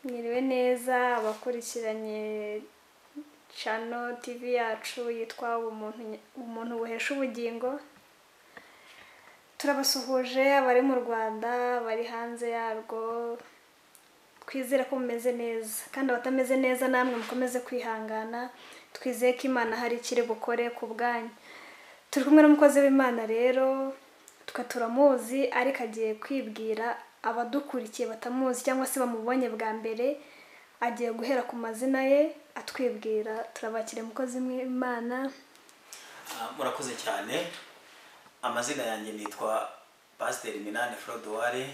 Mwiriwe neza abakurikiranye channel TV yacu yitwa Ubumuntu buhesha ubugingo. Turabasuhuje abari mu Rwanda, bari hanze yarwo, twizere ko mumeze neza, kandi abatameze neza namwe mukomeze kwihangana, twizeye ko Imana hari ikiri bukore ku bwanyu. Turi kumwe n'umukozi w'Imana rero, twe turamuzi ariko agiye kwibwira abadukurikiye batamuzi cyangwa se bamubonye bwa mbere, agiye guhera ku mazina ye atwibwira. Turabakire mukozi w'Imana. Murakoze cyane. Amazina yanjye nitwa Pasiteri Minani Froduwari,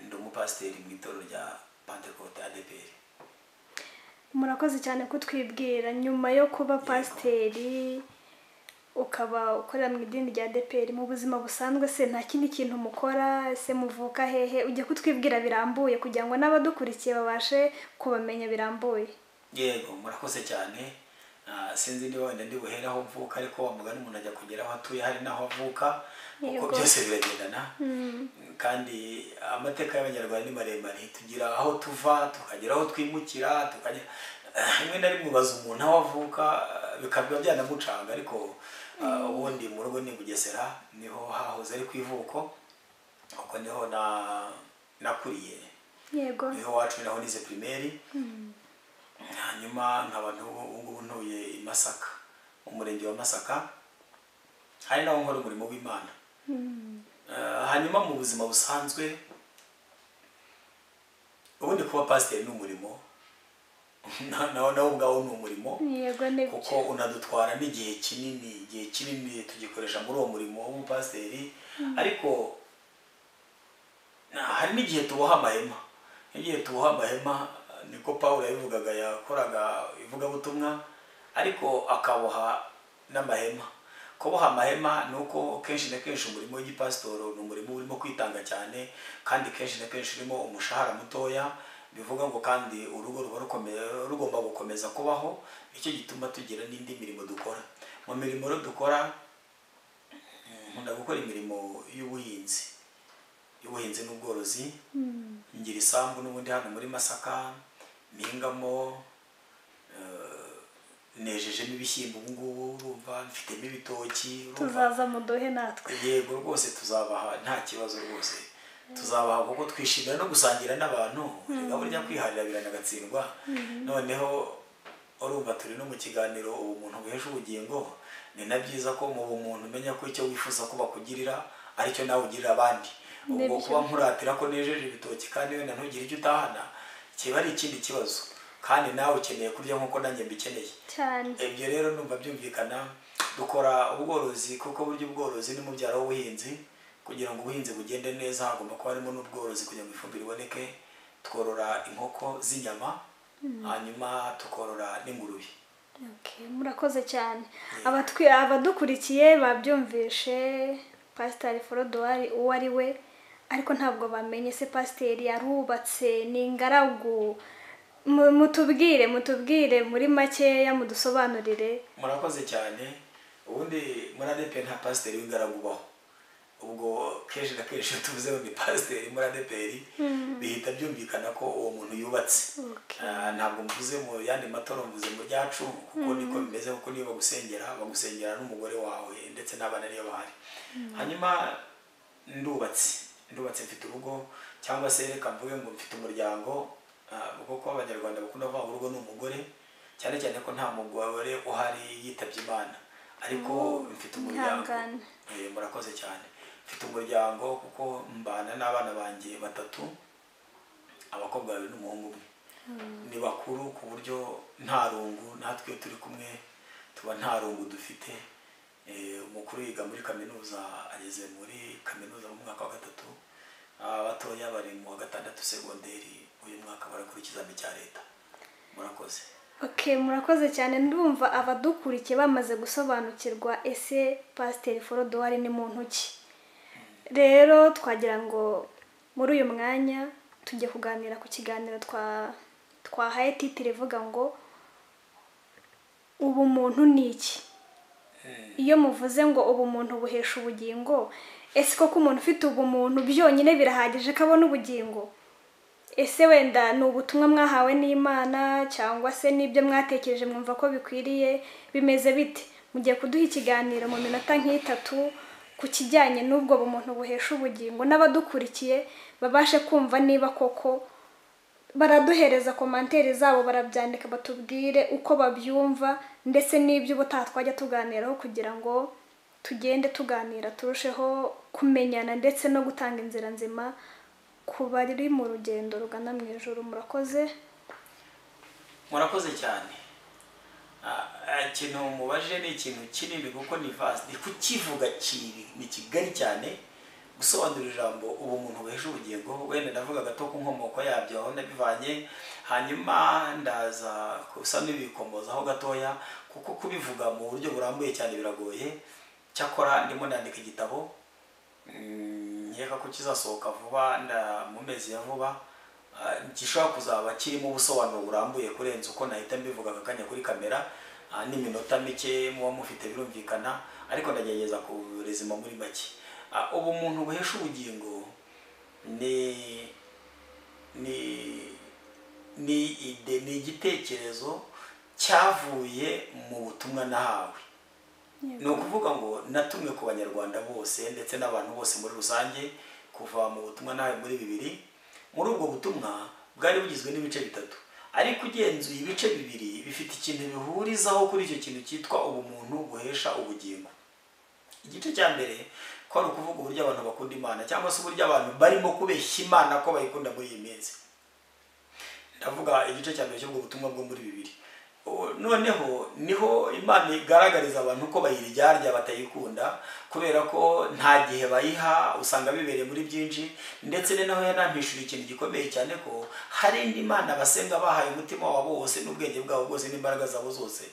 ndi umupasiteri mu itorero rya Pentecote ADEPR. Murakoze cyane kutwibwira. Nyuma yo kuba pasiteri ukaba ukorera mu idini rya ADEPR, mu buzima busanzwe se nta kindi kintu mukora? Ese muvuka hehe? Ujye kutwibwira birambuye kugira ngo n'abadukurikiye babashe kubamenya birambuye. Yego, murakoze cyane. Sinzi niba wenda ndi buhere aho mvuka, ariko wa mugani umuntu ajya kugera aho atuye hari n'aho avuka, kuko byose biragendana. Kandi amateka y'Abanyarwanda ni maremare, tugira aho tuva, tukagera aho twimukira, tukajya rimwe na rimwe ubaza umuntu aho avuka bikaba byanamucanga, ariko ubundi mu rugo ni Bugesera, niho hahoze ari ku ivuko, kuko niho nakuriye. Yego, niho wacu, naho nize primaire. Hanyuma nkaba ubu ntuye i Masaka, mu murenge wa Masaka, hari naho nkora umurimo w'Imana. Hanyuma mu buzima busanzwe ubundi kuba pasiteri ni umurimo, nawo ubwawo ni umurimo. Yego, nibyo. Kuko unadutwara n'igihe kinini, igihe kinini tugikoresha muri uwo murimo w'umupasiteri. Ariko hari n'igihe tuboha amahema, n'igihe tuboha amahema niko Pawulo yabivugaga, yakoraga ivugabutumwa ariko akaboha n'amahema. Kuboha amahema ni uko kenshi na kenshi umurimo w'igipasitoro ni umurimo urimo kwitanga cyane, kandi kenshi na kenshi urimo umushahara mutoya, bivuga ngo kandi urugo ruba rugomba gukomeza kubaho. Nicyo gituma tugira n'indi mirimo dukora. Mu mirimo rero dukora, nkunda gukora imirimo y'ubuhinzi, y'ubuhinzi n'ubworozi. Ngira isambu n'ubundi hano muri Masaka mpingamo, nejejemo ibishyimbo ubu ngubu, urumva mfitemo ibitoki. Tuzaza muduhe natwe. Yego rwose tuzabaha, nta kibazo rwose tuzabaha, kuko twishimira no gusangira n'abantu. Reka burya kwiharira biranagatsindwa. Noneho urumva turi no mu kiganiro Ubumuntu buhesha ubugingo. Ni na byiza ko mu bumuntu umenya ko icyo wifuza ko bakugirira aricyo nawe ugirira abandi. Ubwo kuba nkuratira ko nejeje ibitoki kandi wenda ntugire icyo utahana, kiba ari ikindi kibazo, kandi nawe ukeneye kurya nk'uko nanjye mbikeneye cyane. Ibyo rero numva byumvikana. Dukora ubworozi kuko burya ubworozi ni mubyara w'ubuhinzi. Kugira ngo ubuhinzi bugende neza hagomba kuba harimo n'ubworozi kugira ngo ifumbire iboneke. Tworora inkoko z'inyama, hanyuma tukorora n'ingurube. Okay, murakoze cyane. Abadukurikiye babyumvishe Pasiteri Froduwari uwo ari we, ariko ntabwo bamenye se pasiteri yarubatse, ni ingaragu. Mutubwire muri makeya, mudusobanurire. Murakoze cyane. Ubundi muri ADEPR nta pasiteri w'ingaragu ubaho. Ubwo kenshi na kenshi iyo tuvuze ngo ni pasiteri muri ADEPR, bihita byumvikana ko uwo muntu yubatse. Ntabwo mvuze mu yandi matorero, mvuze mu ryacu, kuko niko bimeze, kuko niyo bagusengera n'umugore wawe ndetse n'abana niyo bahari. Hanyuma ndubatse, mfite urugo, cyangwa se reka mvuge ngo mfite umuryango, kuko Abanyarwanda bakunda kuvuga ngo urugo ni umugore, cyane cyane ko nta mugore uhari yitabye Imana, ariko mfite umuryango. Murakoze cyane. Mfite umuryango kuko mbana n'abana banjye batatu, abakobwa babiri n'umuhungu umwe. Ni bakuru ku buryo nta rungu, natwe turi kumwe tuba nta rungu dufite. Umukuru yiga muri kaminuza, ageze muri kaminuza mu mwaka wa 3, abatoya bari mu wa 6 segonderi, uyu mwaka barakora ikizami cya leta. Murakoze. Okay, murakoze cyane. Ndumva abadukurikiye bamaze gusobanukirwa ese Pasiteri Froduwari ni muntu ki. Rero twagira ngo muri uyu mwanya tujye kuganira ku kiganiro twahaye titire ivuga ngo ubumuntu ni iki. Iyo muvuze ngo ubumuntu buhesha ubugingo, ese koko umuntu ufite ubumuntu byonyine birahagije ko abona ubugingo? Ese wenda ni ubutumwa mwahawe n'Imana cyangwa se n'ibyo mwatekereje mwumva ko bikwiriye, bimeze bite? Mugiye kuduha ikiganiro mu minota nk'itatu ku kijyanye n'ubwo bumuntu buhesha ubugingo, n'abadukurikiye babashe kumva niba koko baraduhereza komanteri zabo, barabyandika batubwire uko babyumva, ndetse n'ibyo ubutaha twajya tuganiraho kugira ngo tugende tuganira turusheho kumenyana ndetse no gutanga inzira nzima ku bari mu rugendo rugana mu ijuru. Murakoze. Murakoze cyane. Ikintu mubaje ni ikintu kinini kuko ni vast, ni kukivuga kiri ni kigari cyane. Gusobanura ijambo ubumuntu buhesha ubugingo, wenda ndavuga gato ku nkomoko yabyo aho nabivanye, hanyuma ndaza gusa n'ibikomozaho gatoya kuko kubivuga mu buryo burambuye cyane biragoye. Cyakora ndimo nandika igitabo, nkeka ko kizasohoka vuba, mu mezi ya vuba, gishobora kuzaba kirimo ubusobanuro burambuye kurenza uko nahita mbivuga aka kanya kuri kamera, n'iminota mike muba mufite birumvikana, ariko ndagerageza kurezima muri make. Ubumuntu buhesha ubugingo ni igitekerezo cyavuye mu butumwa nahawe. Ni ukuvuga ngo natumwe ku banyarwanda bose ndetse n'abantu bose muri rusange kuva mu butumwa nahawe muri 2. Muri ubwo butumwa bwari bugizwe n'ibice bitatu, ariko ugenzuye ibice bibiri bifite ikintu bihurizaho kuri icyo kintu cyitwa ubumuntu buhesha ubugingo. Igice cya mbere ko ari ukuvuga uburyo abantu bakunda Imana, cyangwa se uburyo abantu barimo kubeshya Imana ko bayikunda muri iyi minsi. Ndavuga igice cya mbere cy'ubwo butumwa bwo muri 2. Noneho niho Imana igaragariza abantu ko bayiryarya batayikunda, kubera ko nta gihe bayiha, usanga bibereye muri byinshi. Ndetse ni naho yanampishura ikintu gikomeye cyane ko hari indi Imana basenga bahaye umutima wabo wose n'ubwenge bwabo bwose n'imbaraga zabo zose.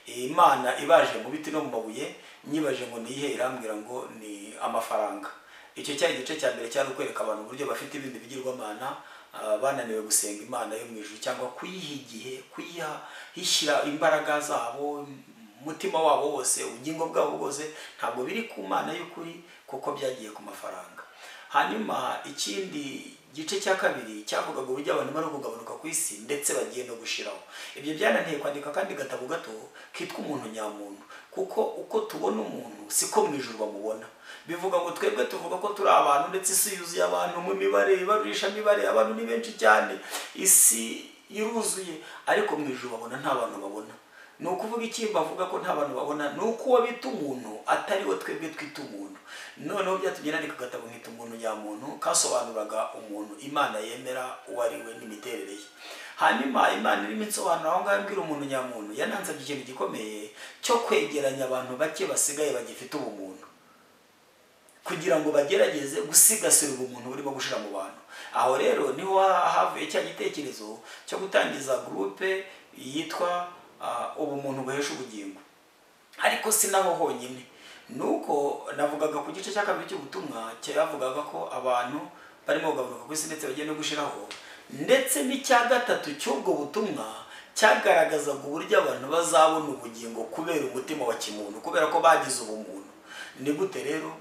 Imana ibaje mu biti no mu mabuye, nyibaje ngo niyihe, irambwira ngo ni amafaranga. Icyo cyari igice cya mbere cyari ukwereka abantu uburyo bafite ibindi bigirwamana, bananiwe gusenga Imana yo mu ijuru cyangwa kuyiha igihe, kuyiha ishyira imbaraga zabo, umutima wabo wose, ubugingo bwabo bwose, ntabwo biri ku Mana y'ukuri kuko byagiye ku mafaranga. Hanyuma ikindi gice cya kabiri cyavugaga uburyo abantu bari kugabanuka ku isi ndetse bagiye no gushiraho. Ibyo byananteye kwandika kandi gatabo gato kitwa Umuntu Nyamuntu, kuko uko tubona umuntu siko mu ijuru bamubona. Bivuga ngo twebwe tuvuga ko turi abantu, ndetse isi yuzuye abantu mu mibare, ibarurisha mibare, abantu ni benshi cyane, isi iruzuye, ariko mu ijuru babona nta bantu babona. Ni ukuvuga iki bavuga ko nta bantu babona? Ni uko uwo bita umuntu atari we twebwe twita umuntu. Noneho byatumye nandika agatabo nkita Umuntu Nyamuntu, kasobanuraga umuntu Imana yemera uwo ari we n'imiterere ye. Hanyuma Imana irimo insobanura aho ngaho imbwira umuntu nyamuntu, yanansabye ikintu gikomeye cyo kwegeranya abantu bake basigaye bagifite ubumuntu, kugira ngo bagerageze gusigasira ubumuntu burimo gushira mu bantu. Aho rero niho havuye cya gitekerezo cyo gutangiza groupe yitwa Ubumuntu buhesha ubugingo. Ariko si naho honyine, nuko navugaga ku gice cya kabiri cy'ubutumwa cyavugaga ko abantu barimo kugabanuka ku isi ndetse bagiye no gushiraho, ndetse n'icya gatatu cy'ubwo butumwa cyagaragazaga uburyo abantu bazabona ubugingo kubera umutima wa kimuntu, kubera ko bagize ubumuntu. Ni gute rero?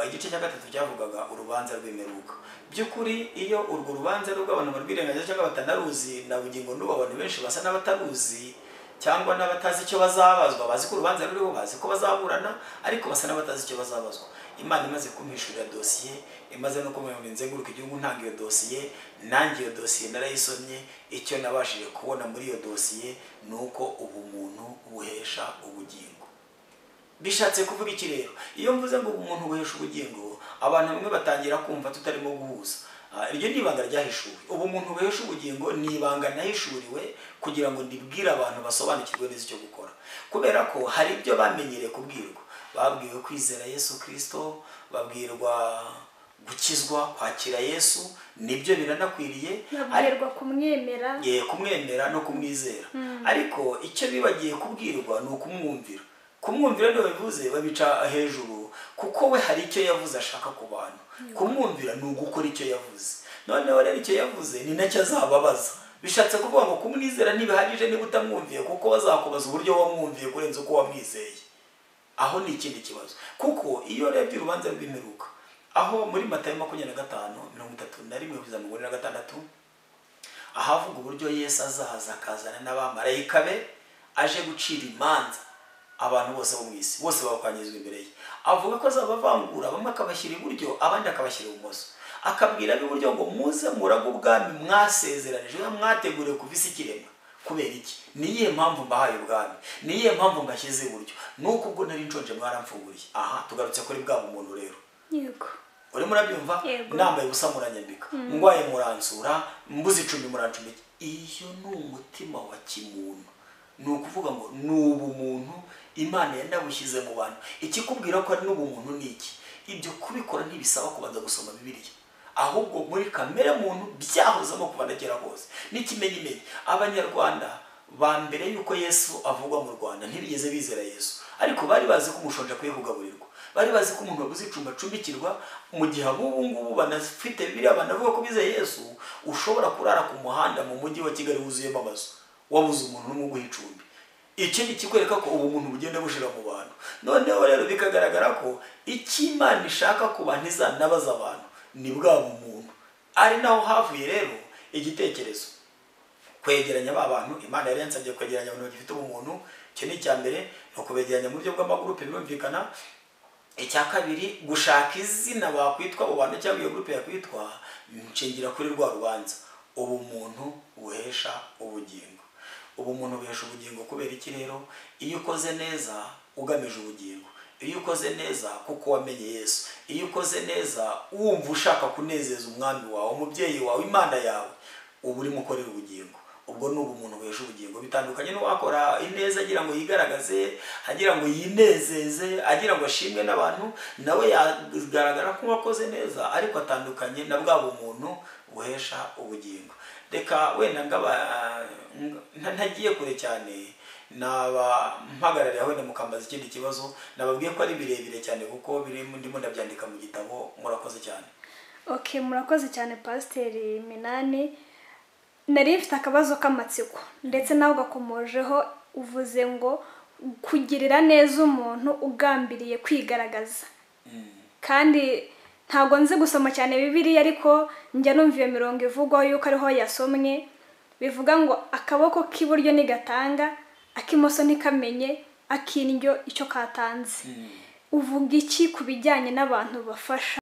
Igice cya gatatu cyavugaga urubanza rw'imperuka. By'ukuri iyo urwo rubanza rw'abantu barwirengagiza cyangwa batanaruzi, na bugingo n'ubu abantu benshi basa n'abataruzi cyangwa n'abatazi icyo bazabazwa, bazi ko urubanza ruriho, bazi ko bazaburana, ariko basa n'abatazi icyo bazabazwa. Imana imaze kumpishurira dosiye, imaze no kumenya nzenguruka igihugu ntanga iyo dosiye, nanjye iyo dosiye narayisomye. Icyo nabashije kubona muri iyo dosiye ni uko ubumuntu buhesha ubugingo. Bishatse kuvuga iki rero? Iyo mvuze ngo ubumuntu buhesha ubugingo, abantu bamwe batangira kumva tutarimo guhuza. Iryo ni ibanga ryahishuwe. Ubumuntu buhesha ubugingo ni ibanga nahishuriwe kugira ngo ndibwire abantu basobanukirwe neza icyo gukora, kubera ko hari ibyo bamenyereye kubwirwa. Babwiwe kwizera Yesu Kristo, babwirwa gukizwa, kwakira Yesu, nibyo biranakwiriye, babwirwa kumwemera, kumwemera no kumwizera. Ariko icyo bibagiye kubwirwa ni ukumwumvira. Kumwumvira ndio bivuze babica hejuru, kuko we hari icyo yavuze ashaka ku bantu. Kumwumvira ni ugukora icyo yavuze. Noneho rero icyo yavuze ni nacyo azababaza. Bishatse kuvuga ngo kumwizera ntibihagije niba utamwumviye, kuko bazakubaza uburyo wamwumviye kurenza uko wamwizeye. Aho ni ikindi kibazo, kuko iyo urebye urubanza rw'imperuka, aho muri Matayo 25:31-46, Ahavuga uburyo Yesu azaza akazana n'abamarayika be aje gucira imanza abantu bose bo mu isi, bose bakwangirizwa imbere ye. Avuga ko azabavangura, bamwe akabashyira iburyo abandi akabashyira ibumoso. Akabwira ab'iburyo ngo muze murage ubwami mwasezeranije, mwateguriwe kuva isi ikiremwa. Kubera iki? Ni iyihe mpamvu mbahaye ubwami? Ni iyihe mpamvu mbashyize iburyo? Nuko ubwo nari nshonje mwaramfunguriye. Aha tugarutse kuri bwa bumuntu rero. Yego. Urimo urabyumva? Nambaye ubusa muranyambika, ndwaye muransura, mbuze icumbi murancumbika. Iyo ni umutima wa kimuntu. Ni ukuvuga ngo ni ubumuntu Imana yanabushyize mu bantu. Ikikubwira ko ari n'ubumuntu ni iki? Ibyo kubikora ntibisaba kubanza gusoma Bibiliya, ahubwo muri kamere muntu byahozemo kuva na kera hose. N'ikimenyimenyi, Abanyarwanda ba mbere yuko Yesu avugwa mu Rwanda ntibigeze bizera Yesu, ariko bari bazi ko umushonje akwiye kugaburirwa, bari bazi ko umuntu wabuze icumbi acumbikirwa. Mu gihe ab'ubu ngubu banafite Bibiliya banavuga ko bizeye Yesu, ushobora kurara ku muhanda mu mujyi wa Kigali wuzuyemo amazu, wabuze umuntu n'umwe uguha icumbi. Iki ni ikikwereka ko ubumuntu bugenda bushira mu bantu. Noneho rero bikagaragara ko icyo Imana ishaka ku bantu izanabaza abantu ni bwa bumuntu. Ari naho havuye rero igitekerezo kwegeranya ba bantu. Imana yari yansabye kwegeranya abantu bagifite ubumuntu. Icyo ni icya mbere, ni ukubegeranya mu buryo bw'amagurupe birumvikana. Icya kabiri, gushaka izina bakwitwa abo bantu cyangwa iyo gurupe yakwitwa, nshingira kuri rwa rubanza, ubumuntu buhesha ubugingo. Ubumuntu buhesha ubugingo kubera iki rero? Iyo ukoze neza ugamije ubugingo, iyo ukoze neza kuko wamenye Yesu, iyo ukoze neza wumva ushaka kunezeza umwami wawe, umubyeyi wawe, Imana yawe, uba urimo ukorera ubugingo. Ubwo ni ubumuntu buhesha ubugingo. Bitandukanye n'uwakora ineza agira ngo yigaragaze, agira ngo yinezeze, agira ngo ashimwe n'abantu, nawe yagaragara ko wakoze neza, ariko atandukanye na bwa bumuntu buhesha ubugingo. Reka wenda ngaba ntagiye kure cyane, naba mpagarariye wenda mukambaza ikindi kibazo. Nababwiye ko ari birebire cyane kuko birimo ndimo ndabyandika mu gitabo. Murakoze cyane. Okay, murakoze cyane Pasiteri Minani. Nari mfite akabazo k'amatsiko ndetse nawe ugakomojeho, uvuze ngo kugirira neza umuntu ugambiriye kwigaragaza. Kandi ntabwo nzi gusoma cyane Bibiliya, ariko njya numva iyo mirongo ivugwaho yuko ariho yasomwe, bivuga ngo akaboko k'iburyo nigatanga, ak'imoso ntikamenye ak'indyo icyo katanze. Uvuga iki ku bijyanye n'abantu bafasha?